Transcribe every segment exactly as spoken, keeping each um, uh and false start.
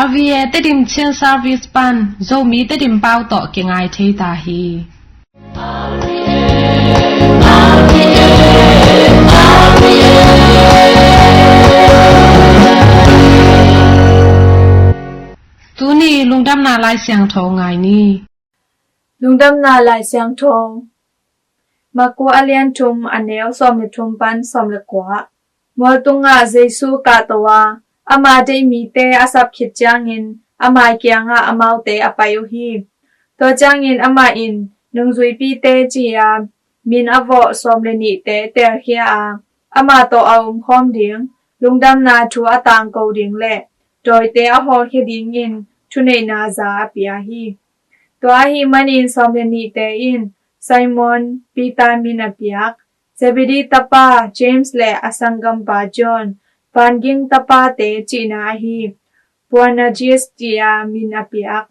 R V A Tedim Chin Service pan Zomi Tedim pau tawh kingai thei ta hi. Tuni lungdamna Lai Siangtho ngai ni. Lungdamna Lai Siangtho. Maku a lian thum a neu sawm le thum pan sawm le kua. Mual tungah Jesu kahto a, ama deih mite a sap khit ciangin ama kiangah amaute a pai uh hi. Tua ciangin amah in nungzuipite ci-a min a vawh sawm le nihte teelkhia a, ama tawh a omkhawm ding, lungdamna thu a tangko ding le dawite a hawlkhia dingin thuneihna za a pia hi. Tua ahih manin sawm le nihte in Simon Peter min a piak, Zebedee tapa James le a sanggampa John, vanging tapate cihna ahi Boanerges ci-a min a piak,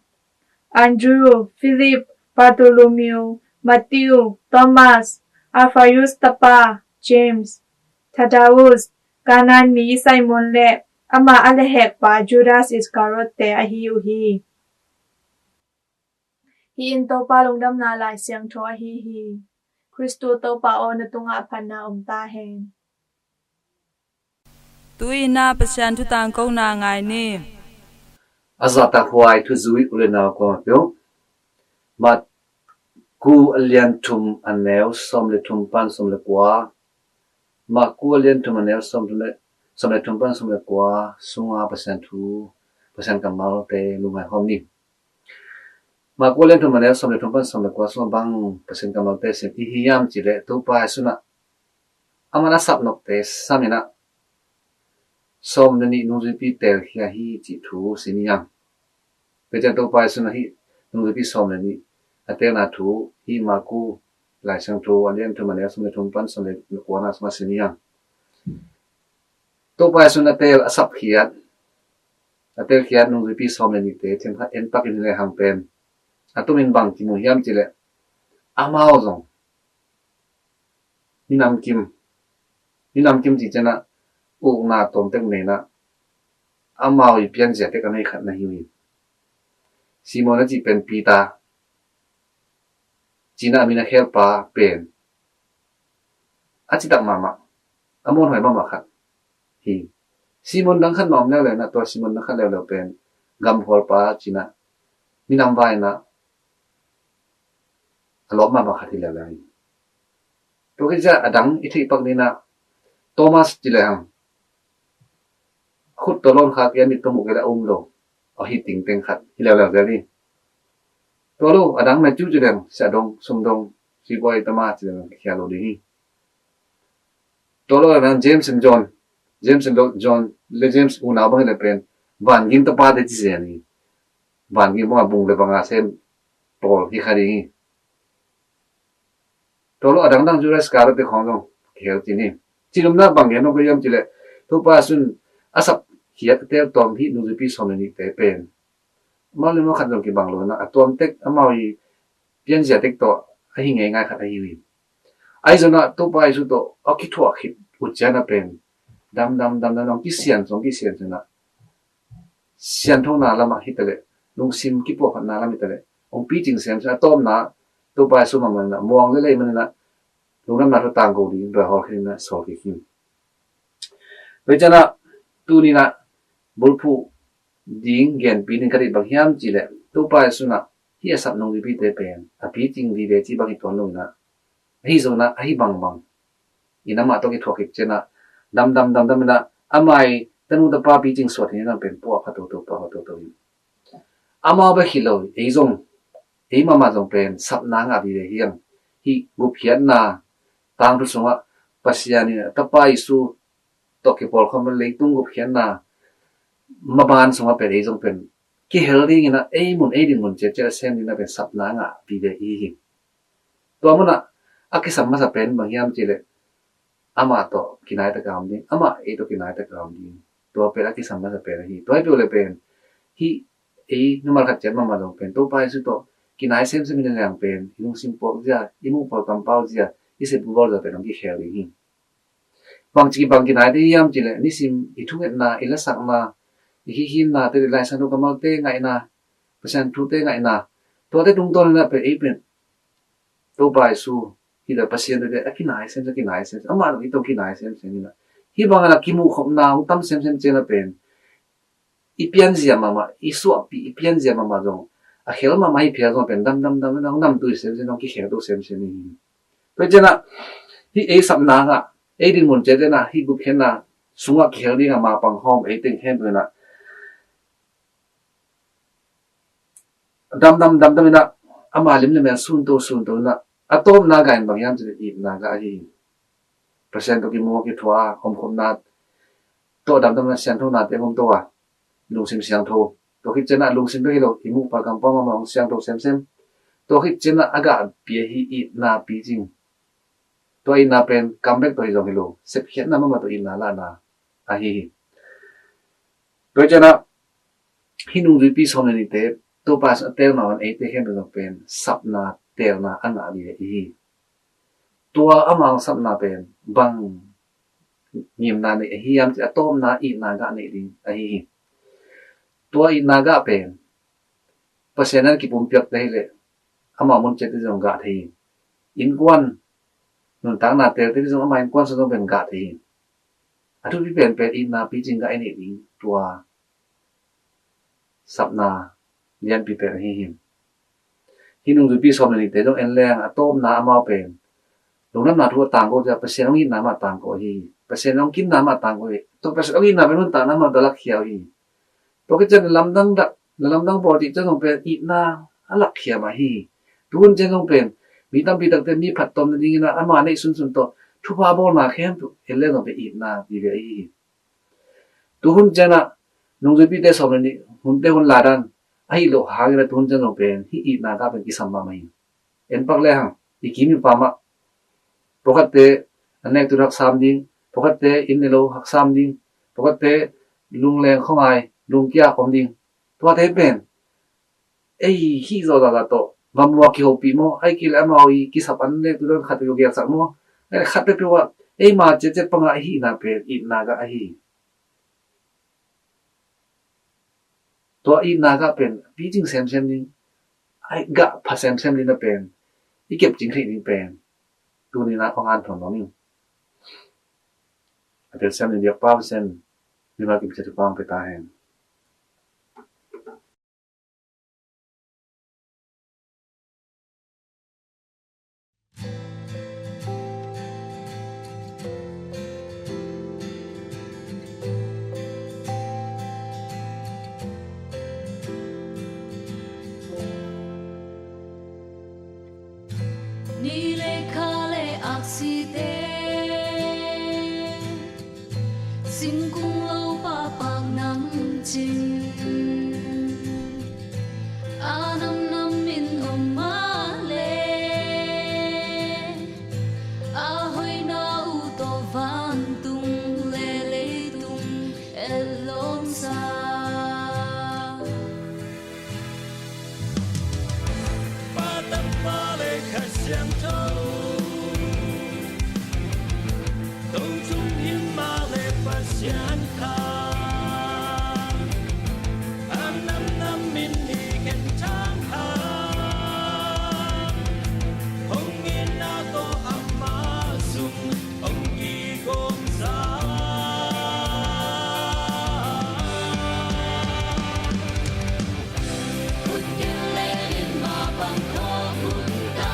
Andrew, Philip, Bartholomew, Matthew, Thomas, Alphaeus tapa James, Thaddaeus, Kanaan mi Simon le ama a lehhekpa Judas Iscariot-te ahi uh hi. Hih in Topa lungdamna Lai Siangtho ahi hi. Khristu Topa aw, na tungah phatna om ta hen. Tu-in ah Pasian thu tangkona ngai ni. A zahtakhuai thuzui u le nau kong a peuh. Maku a lian thum a neu sawm le thum pan sawm le kua. Maku a lian thum a neu sawm le, sawm le thum pan sawm le kua sunga Pasian thu, Pasian kammalte lungngai hawm ni. Maku a lian thum a neu sawm le thum pan sawm le kua sungah bang Pasian kammalte sim i hiam cih leh Topa Jesu in ah aman a sapnopte sam in ah sawm le nih nungzuipi teelkhia hi cih thu sim i hiam. Tua ciang Topa Jesu in ah hih nungzuipi sawm le nih a teelna thu hih Maku Lai Siangtho a lian thum a neu sawm le thum pan sawm le kuana sungah sim i hiam. Topa Jesu in a teel a sapkhiat, a teelkhiat nungzuipi sawm le nihte themkhat en pak in hi lehang pen a tumin bang kimu hiam cih leh amau zong minamkim, minamkim cih ciangin ah ukna tawmtek nei in ah amau i pianzia tek a nei khat na hi uh hi. Simon a cih pen Peter ci-in ah a min a khelpa pen a citak mahmah, a muanhuai mahmah khat hi. Simon dang khat mah om leuleu in ah tua Simon dang khat leuleu pen gamkhualpa ci-in ah minam vai in ah a lawp mahmah khat hi leuleu hi. Tua khit ciang a dang i theih pak ni in ah Thomas ci lehang khut tawh lawn khak i a mit tawh muh kei leh a um lo a hi tingteng khat hi leuleu zel hi. Tua lo a dang Matthew ci lehang siahdong, sumdong, sibuai tama ci lehang khia lo ding hi. Tua lo a dang James and John, James and John le James unau bang hi leh pen vanging tapate ci zen hi. Vanging bang a bung le bang a sem pawl hi kha ding hi. Tua lo a dangdang Judas Iscariot te khawng zong kihel ci ni. Cinumna bang gen nong ko hiam cih leh Topa Jesu in a sapkhiat a teel tawm hih nungzuipi sawm le nihte pen amau le amau khat zong kibang lo in ah a tuam tek amau i pianzia tek tawh a hi ngeingai khat ahi uh hi. Ahi zongin ah Topa Jesu tawh a kithuah khit uh ciang a pen damdam damdam dong kisian zong kisian zong in ah sianthona lamah hi ta leh, lungsim kipuahphatna lam hi ta leh, hong picing semsem a tawpna Topa Jesu mahmah in ah muang lelei man in ah lungdamna thu tangko ding in tua hawl khin in ah sawl kik hi. Tua ciang ah tuni in ah bulphuh ding genpi ning ka deih bang hiam cih leh Topa Jesu in ah hih a sap nungzuipite pen a picing vive cih bang hi tuan lo in ah, ahi zongin ah ahi bangbang in amah tawh kithuah kik ciang ah damdam damdam in ah ama i tanu tapa picing suah hi in ah pen puah pha toto, puah pha toto hi. Amau bek hi lo, ei zong, ei mahmah zong pen sapna ngah vive hi hang. Hih gupkhiatna tangthu sungah Pasian in a Tapa Jesu tawh kipawlkhawm leitung gupkhiatna maban sungah pen ei zong pen kihel dingin ah ei mun ei dinmun ciatciat a sem dingin ah pen sapna ngah vive i hi. Tua munah a kisam masa pen bang hiam cih leh amah tawh kinai taka om ding, amah ei tawh kinai taka om ding. Tua pen a kisam masa pen ahi. Tua hi peuh le pen hih ei mimal khat ciat mahmah zong pen Topa Jesu tawh kinai semsem hi leng pen i lungsim puak zia, i muh pau tam pau zia, i sepbu bawl zia pen hong kikhel ding hi. Bangci bang kinai ding hiam cih leh nisim i thungetna, i lasakna, i hih hinnate, Lai Siangtho kammalte ngaihna, Pasian thute ngaihna, tuate tungtawn inah pen ei pen Topa Jesu hi lo, Pasian tawh a kinai semsem, kinai semsem, amah tawh i tawh kinai semsem inah, hih bangin a kimuhkhopna hong tam semsem ciangin a pen i pianzia mahmah, i suahpih, i pianzia mahmah zong, a khel mahmah hi phial zong pen damdamdam inah hong namtui semsem, hong kikhelto semsem hi. Tua ciangin a hih ei sapna ngah, ei dinmun ciat inah hih gupkhiatna sungah kikhel dingah mapang khawm ei teng khempeuh inah damdam damdam inah ama lim le mel sunto sunto inah a tawpna gah in bang hiam cih leh itna gah ahi hi. Pasian tawh kimu a, kithuah a, omkhopna tawh damdamna, siangthonate om to a, lungsim siangtho. Tua khit ciangin a lungsim bek hi lo, i muh pah, kampau mahmah hong siangtho semsem. Tua khit ciangin a gahpi ahi itna picing. Tua itna pen kam bek tawh hi zong hi lo, sepkhiatna mahmah tawh itna lahna ahi hi. Tua ciangin a hih nungzuipi sawm le nihte Topa a teelna un eite khempeuh zong pen sapna teelna a ngah ding ahi hi. Tua amau sapna pen bang ngimna nei ahi hiam cih a tawpna itna gah neih ding ahi hi. Tua itna gah pen Pasian in kipumpiakte hi leh amau mun ciat teh zong gah thei hi. Innkuan nuntakna teelte teh zong ama innkuan sung zong pen gah thei hi. A thupi penpen itna picing gah i neih ding tua sapna lianpi pen ahi hi. Hih nungzuipi sawm le nihte zong en leng a tawpna amau pen lungdamna thu a tangko ciang Pasian hong itna mah tangko ahi hi. Pasian hong kinna mah tangko hi. Tua Pasian hong itna pen nuntakna mah tawh lakkhia uh hi. Tua khit ciang na lamdang dak, na lamdang bawl cih ciang zong pen itna a lakkhia mah hi. Tu hun ciang zong pen mi tampi takte mi phattuam nadingin a ama neih sunsun tawh thupha bawlna khempeuh en leng zong pen itna vive ahi hi. Tu hun ciangin a nungzuipite sawm le nih hunte hun laidan ahih loh hangin a tu hun ciang zong pen hih itna gah pen kisam mahmah hi. En pak lehang i kim i pam ah pawlkhatte an nek tun haksam ding, pawlkhatte inn ne lo haksam ding, pawlkhatte lungleng khuangai lungkiat om ding. Tuate pen ei hih zawh zahzah tawh va muak kihopih maw, ahih kei leh amau i kisap an nek tun khat peuh gelsak maw, khat peuhpeuh ah eima ciatciat panga i hihna pen itna gah ahi hi. Tua itna gah pen picing semsem ding, a gah pha semsem ding na pen i kepcing theih ding pen tuni-in a hong hanthawn nuam ing. A telsiam ding biakpa Pasian mimal kim ciat thupha hong pia ta hen. Ni le kha le aksite, singkung lo pahpak nam cing, a namnam in om mah le, a hoihna uh tawh vantung le leitung etlawmsa. Pa, Tapa le Kha Siangtho, Tung Tung Him mah le Pasian kha, a namnam in i khen thang kha, hong itna tawh amah sung hong kigawmsa. Hun kil le in mah bang khawm hun ta.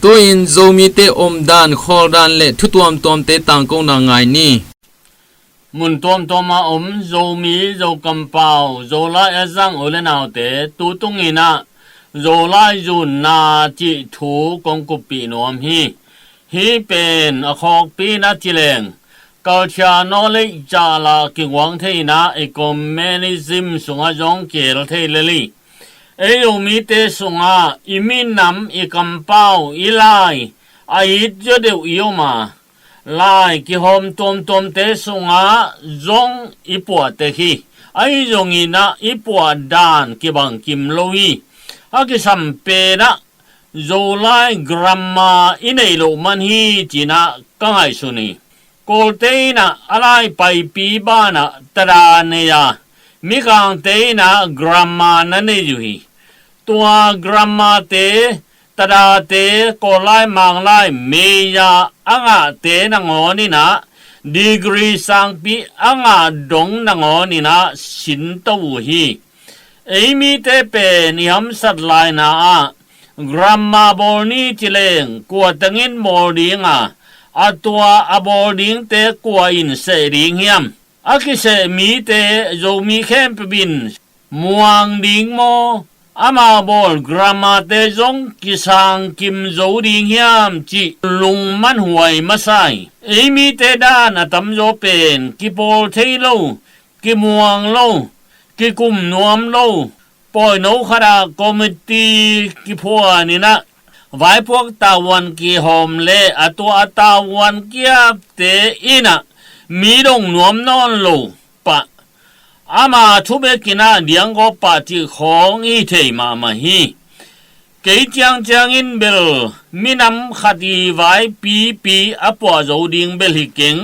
Tu-in Zomite omdan, khawldan le thu tuamtuamte tangkona ngai ni. Mun tuamtuama om Zomi, Zokampau, Zolai a zang u le naute, tu tungin ah Zolai zunna cih thu kong kuppih nuam hi. Hih pen a khawkpi in ah ci leng, culture knowledge zahla kiguang thei in ah ecumenism sungah zong kihel thei lel hi. Ei Zomite sungah i minam, i kampau, i lai a it zaw deuh i om a, lai kihawm tuamtuamte sungah zong i puah tek hi. Ahi zongin ah i puah dan kibang kim lo hi. A kisam pen ah Zolai grammar i neih loh man hi ci-in ah ka ngaihsun hi. Kawlte in ah a lai paipi banah tada nei a, Mikangte in ah grammar na nei uh hi. Tua grammarte, tadate, Kawllai, Manglai, meia a ngahte nangawn in ah, degree sangpi a ngah dong nangawn in ah sinto uh hi. Ei mite pen i hamsat laina ah grammar bawl ni ci leng kua tengin bawl ding a, a tua a bawl dingte kua in seh ding hiam? A kiseh mite Zomi khempeuh in muang ding maw, amau bawl grammarte zong kisang kim zo ding hiam cih lungmanhuai masa hi. Ei mite dan a tamzaw pen kipawl thei lo, kimuang lo, kikum nuam lo, pawino khat ah committee kiphuan in ah vaipuak tavuan kihawm le a tua a tavuan kiapte in ah mi dong nuam nawn lo pah, ama thu bek in ah dianggawp pah cih khawng i hi thei mahmah hi. Kei ciangciangin bel minam khat i vaipipi a puah zo ding bel hi keng.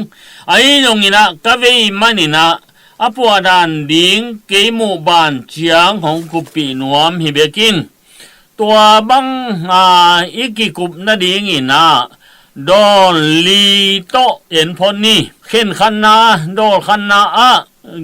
Ahi zongin ah ka vei manin ah a puah dan ding kei muh ban ciang hong kuppih nuam hi bek in. Tua banga i kikup nadingin ah dawl li tawh en phot ni. Khenkhatna, dawlkhatna ah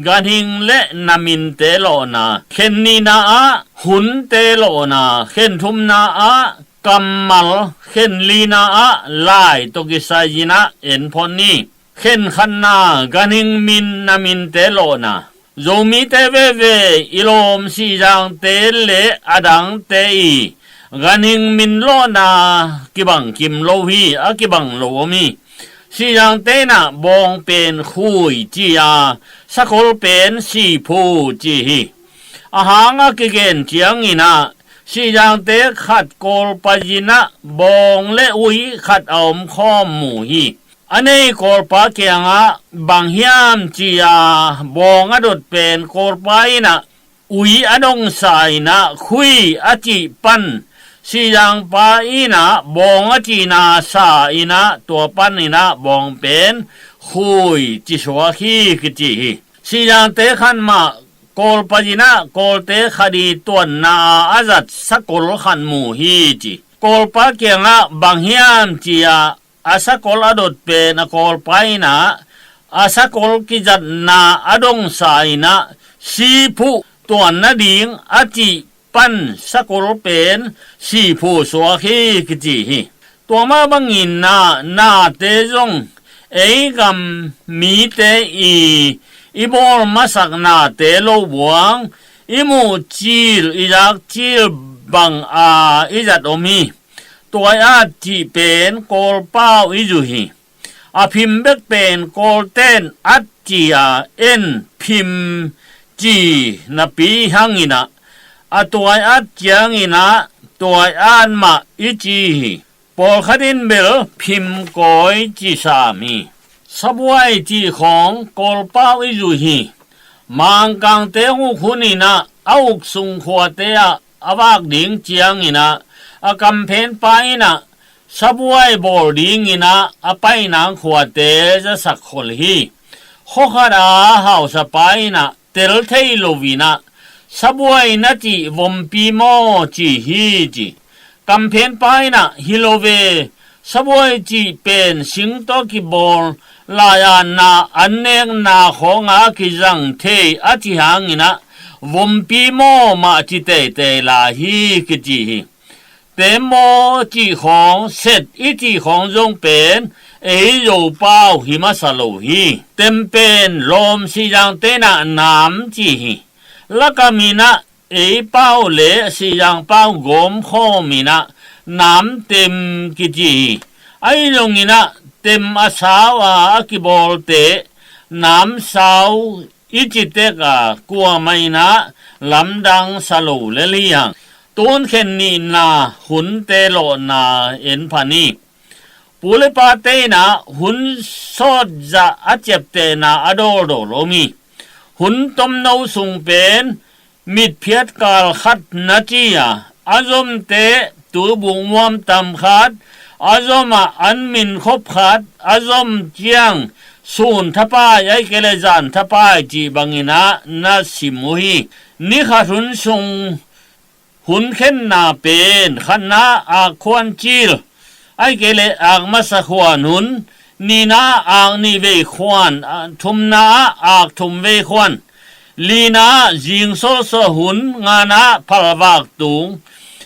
ganhing le naminte lawhna, khen nihna ah hunte lawhna, khen thumna ah kammal, khen lina ah lai tawh kisai-in ah en phot ni. Khenkhatna, ganhing min naminte lawhna. Zomite veve i lawm Sihzangte le a dangte i ganhing min lawhna kibang kim lo hi, a kibang lo om hi. Sihzangte in ah bawng pen Khui ci a, sakol pen Siphu ci hi. A hang a kigen ciangin ah Sihzangte khat Kawl pai-in ah bawng le ui khat a om khawm mu hi. A nei Kawlpa kiangah bang hiam ci a, bawng a dot pen Kawlpa in ah ui a dongsa in ah Khui a cih pan, Sihzangpa in ah bawng a cihna sa in ah tua pan in ah bawng pen Khui ci suak hi kici hi. Sihzangte khat mah Kawlpa in ah Kawlte khat i tuanna a zat sakol khat mu hi ci. Kawlpa kiangah bang hiam ci a, a sakol a dot pen a kawlpa in ah a sakol kizatna a dongsa in ah, siphuh tuan nading a cih pan sakol pen siphuh suak hi kici hi. Tua mah bangin ah nate zong ei gam mite i i bawl masak nate lo buang, i muh cil i zak cil bang a i zat om hi. Tuai at cih pen kawlpau i zu hi. A phim bek pen kawlten at ci a, en phim ci napi hangin ah a tuai at ciangin ah tuai at mah i ci hi. Pawlkhat in bel phim kawi ci sam hi. Sabuai cih khawng kawlpau i zu hi. Mangkangte uk hun in ah a uk sung khuate ah a vak ding ciangin ah a kamphenpa in ah sabuai bawl dingin ah a painang khuate zasak khol hi. Khuakhat a hausapa in ah tel thei lo in ah, sabuai na cih vompi maw ci hi ci. Kamphenpa in ah hi lo ve, sabuai cih pen sing tawh kibawl lai-atna an nekna khawng a kizang thei a ci hangin ah vompi maw mah ci teitei lai hi kici hi. Tembaw cih khawng, set i cih khawng zong pen ei Zopau hi masa lo hi. Tem pen lawm Sihzangte in ah nam ci hi. Lakam in ah ei pau le Sihzang pau gawmkhawm in ah nam tem kici hi. Ahi zongin ah tem a sau a a kibawlte nam sau i ci tek a, kuamah in ah lamdang sa lo lel hi hang. Tun khen nihna hunte lawhna en pha ni. Pu le pate in ah hun sawt zah a ciaptehna a dawldawl om hi. Hun tomno sung pen mitphiat kal khat na ci a, a zomte tubuk muam tam khat, a zom ah an min khop khat, a zom ciang sun thapai, ahih kei leh zan thapai cih bangin ah na sim uh hi. Ni khat hun sung hun khenna pen khatna ah ak khuan cil, ahih kei leh ak masa khuan hun, nihna ah ak nih vei khuan, ah, thumna ah ak thum vei khuan, lina ah zing sawhsawh hun, ngana ah phalvak tung,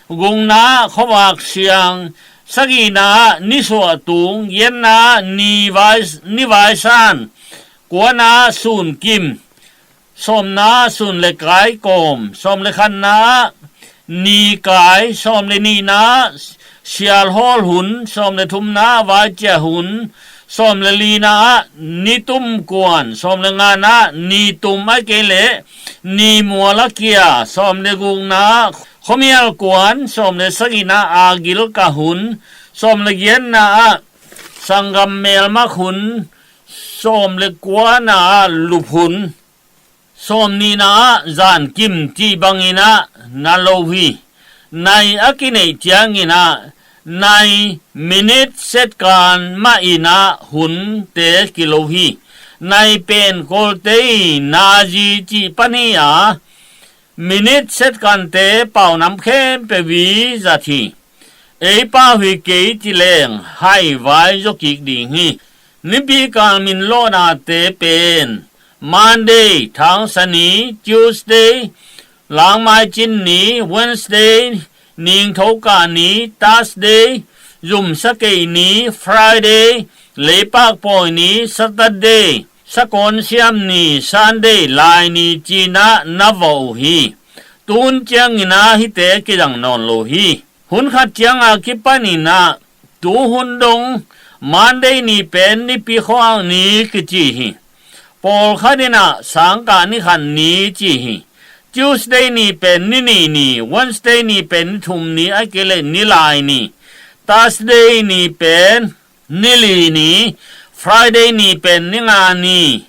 gukna ah khuavak siang, sagihna ah nisuah tung, giatna ah ni vai, ni vaisan, kuana ah sun kim, sawmna ah sun le kai kawm, sawm le khatna ah ni kai, sawm le nihna ah sialhawl hun, sawm le thumna ah vaiciah hun, sawm le lina ah ni tum kuan, sawm le ngana ah ni tum ahih kei leh ni mual a kia, sawm le gukna ah khuamial kuan, sawm le sagihna ah gilkah hun, sawm le giatna ah sanggam melmak hun, sawm le kuana ah lup hun, sawmnihna ah zankim cih bangin ah na lo hi. Nai a kineih ciangin ah nai, minit, second mah in ah hunte kilo hi. Nai pen Kawlte i nazi cih pan hi a, minit, secondte paunam khempeuh i zat hi. Ei pau hi kei ci leng haivai zaw kik ding hi. Nipi kal min lawhnate pen Monday, Thang Sani, Tuesday, Langmai Cin Ni, Wednesday, Ningthokah Ni, Thursday, Zum Sakeih Ni, Friday, Leipak Pawi Ni, Saturday, Sakawn Siam Ni, Sunday, Lai Ni ci-in ah na vawh uh hi. Tun ciangin ah hihte kizang nawn lo hi. Hun khat ciang a kipanin ah tu hun dong Monday ni pen Nipi Khuak Ni kici hi. Pawlkhat in ah Sangkah Ni khat ni ci hi. Tuesday ni pen Ni nih ni, Wednesday ni pen Ni thum ni, ahih kei leh Ni Lai ni, Thursday ni pen Ni li ni, Friday ni pen Ni nga ni.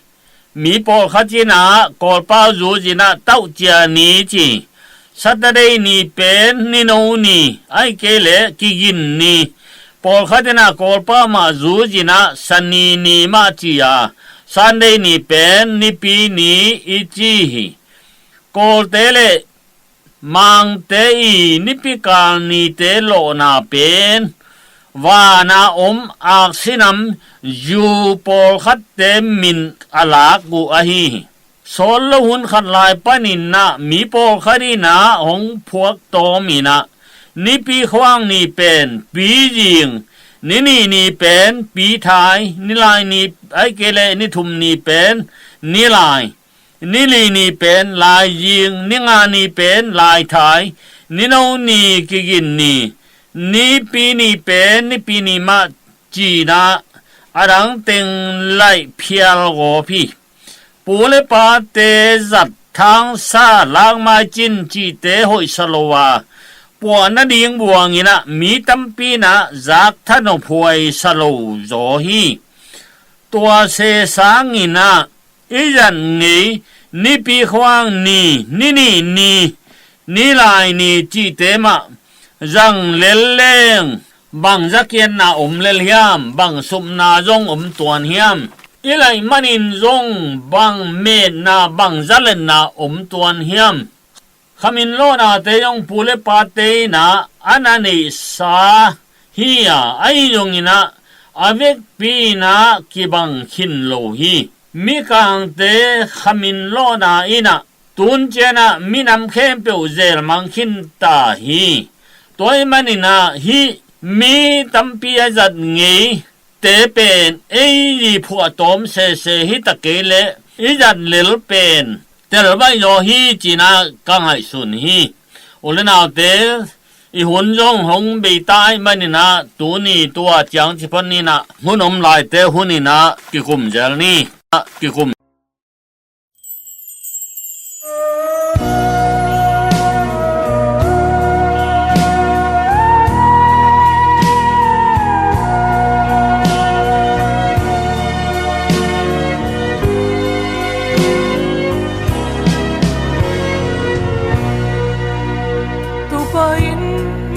Mi pawlkhat in ah Kawlpau zuzin ah Tauhcia ni ci. Saturday ni pen Ni no ni, ahih kei leh Kigin ni. Pawlkhat in ah Kawlpau mah zuzin ah Sani ni mah ci a, Sunday ni pen Nipi ni i ci hi. Kawlte le Mangte i nipi kal nite lawhna pen Vana om aksi nam zu pawlkhatte min a lak uh ahi hi. Sawt lo hun khat lai panin ah mi pawlkhat in ah hong phuak tawm in ah, nipi khuang ni pen pizing, ni nih ni pen pithai, ni lai ni, ahih kei leh ni thum ni pen ni lai, ni li ni pen laizing, ni nga ni pen laithai, ni no ni kigin ni, nipi ni pen nipi ni mah ci-in ah a dang teng laih phial gawp hi. Pu le pate zat thangsa lakmai cin cihte hoihsa lo a, puah nading buang in ah mi tampi in ah zak thanop huaisa lo zaw hi. Tua se sangin ah i zat ngei nipi khuang ni, ni nih ni, ni lai ni cihte mah zang lel leng bang zakiatna om lel hiam, bang supna zong om tuan hiam? I laih manin zong bang metna, bang zaletna om tuan hiam? Khamin lawhnate zong pu le pate in ah a na neihsa hi a, ahi zongin ah a vekpi in ah kibang khin lo hi. Mikangte khamin lawhna in ah tun ciang ah minam khempeuh zelmang khin ta hi. Tua ahih manin ah hih mi tampi a zat ngei te pen ei zi phuahtawm sese hi ta kei leh i zat lel pen telbaih zaw hi ci-in ah ka ngaihsun hi. U le naute, i hun zong hong bei ta ahih manin ah tuni tua ciang ci phot ni in ah, hun om laite hun in ah kikum zel ni, kikum. Topa in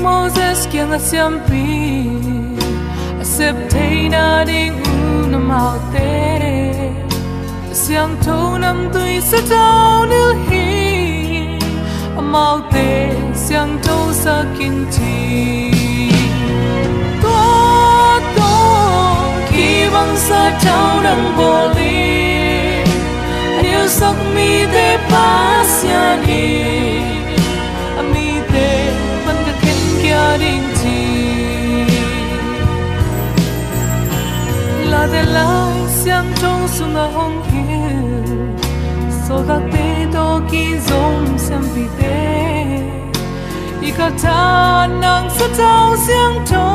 Moses kiangah siampi a sep theihna ding un amaute siangtho namtui sathau nilh hi. Amaute siangtho sak in ci. Tua tawh kibang sathau dang bawl in, a nilhsak mite Pasian in a mite pan ka khenkhia ding ci. Late Lai Siangtho sungah hong hilh sawltakte tawh kizom siampite, i ka tha nang sathau siangtho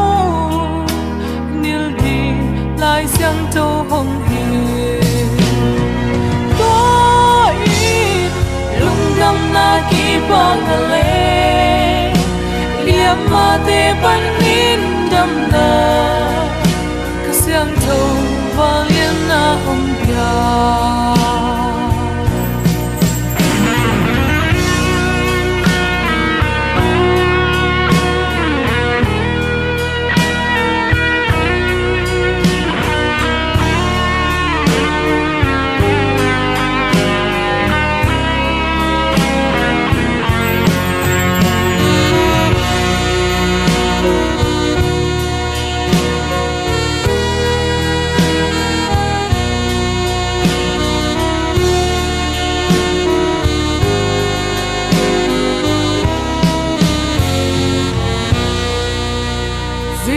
nilh ding Lai Siangtho hong hilh. Tua in lungdamna kipakna le liammate panin damna, Kha Siangtho vanglianna hong pia.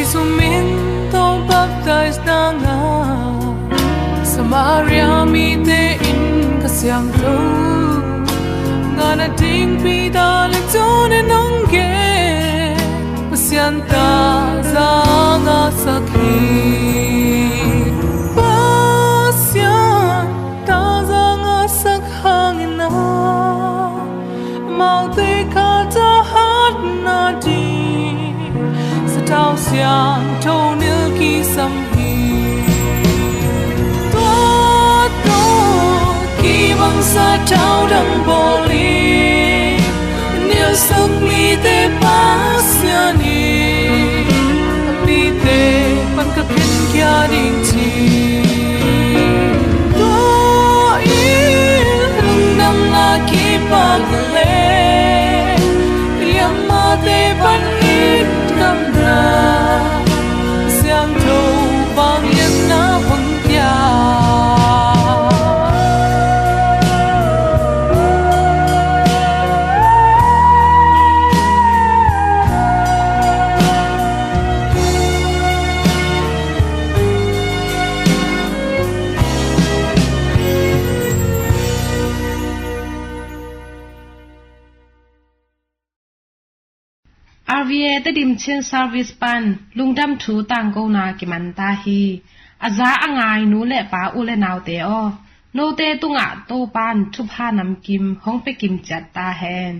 Jesu min tawh baptize na ngah Samaria mite in Kha Siangtho ngahna ding Peter le John in hong gen. Pasian thaza ngahsak hi. Pasian thaza ngahsak hangin ah amaute kha thahatna ding sathau siangtho nilh kisam hi. Tua tawh kibang sathau dang bawl in, nilhsak mite Pasian in a mite pan ka khenkhia ding ci. Tua in lungdamna kipakna le liammate panin damna, Tedim Chin Service pan lungdam thu tangkona kiman ta hi. A za a ngai nu le pa, u le naute aw, note tungah Topa'n thupha namkim hong pia kim ciat ta hen.